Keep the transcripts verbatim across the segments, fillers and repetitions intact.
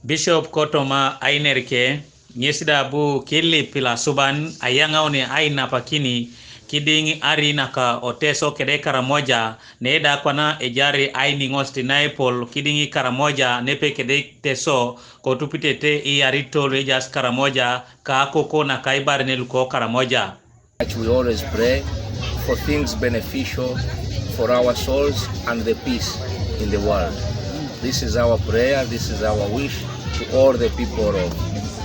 Bishop kotoma ainerke, ŋes da abu kilip lasuban ayaŋauni ainapakini kidiŋ ari naka Oteso kede Karamoja, neda kwana ejari ainiŋosit naepol kidiŋ Karamoja nepe kede Teso, kotupitete iarito luejaas Karamoja, ka akoko naka ibaren luko Karamoja. That we always pray for things beneficial for our souls and the peace in the world. This is our prayer, this is our wish to all the people of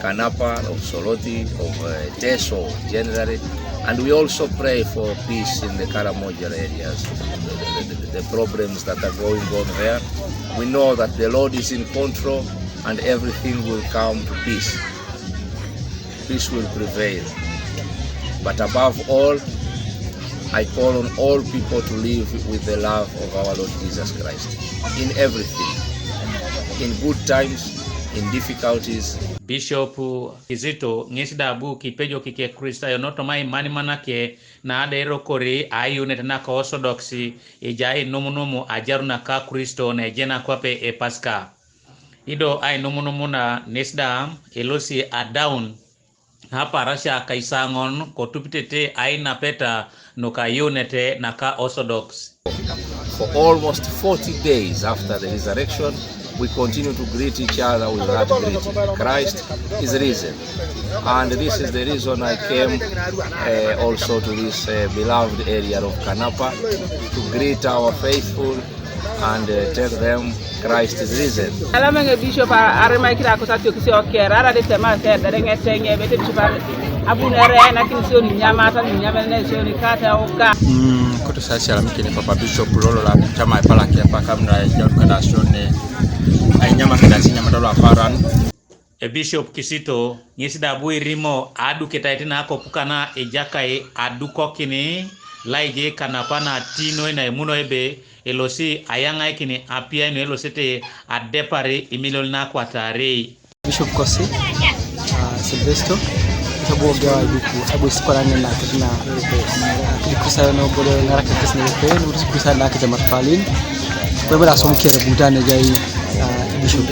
Kanapa, of Soroti, of uh, Teso generally. And we also pray for peace in the Karamoja areas, the, the, the problems that are going on there. We know that the Lord is in control and everything will come to peace. Peace will prevail. But above all, I call on all people to live with the love of our Lord Jesus Christ in everything, in good times, in difficulties. Bishop Kizito ŋes da abu kipejoki ke Kristayo notoma imanimanake, na ada erokori aiyunet naka Orthodox ejai numunumu ajaru naka Kristo na ejena kwape e Pasika. Ido ainumunumuna nes da elosi adaun aparasia kaisaŋon kotupitete ainapeta nuka iyuunete naka Orthodox. For almost forty days after the resurrection, we continue to greet each other with that greeting. Christ is risen. And this is the reason I came uh, also to this uh, beloved area of Kanapa to greet our faithful and uh, tell them Christ is risen. Alama ŋe bishop arima kira kusa tio kisi okera ara de tema se dere ŋe tenye bete bishop abunere na kin sio ni nyama ta ni nyama ne sio ni kata oka. Mm, kutu sasi ala mikini papa bishop lolo la tama pala kia paka mna ya kada sio ne ai nyama kada si nyama dolo aparan. Ebishop Kisito ŋes da abu irimo aduketait na akop kana ejakai adukokini laije kanapa na tinoi na emuno ebe elosi ayaŋaikin apiai nu elosete adepar imilion nakwataarei. Bishop Kosi uh, Silvesto itabu ogea ibuku abu isikora ŋen na kit na kit Kristo no bodo ŋara kit Kristo ne pe no Kristo na kit marfalin. Kwebe da som kere buta ne jai uh, Bishop.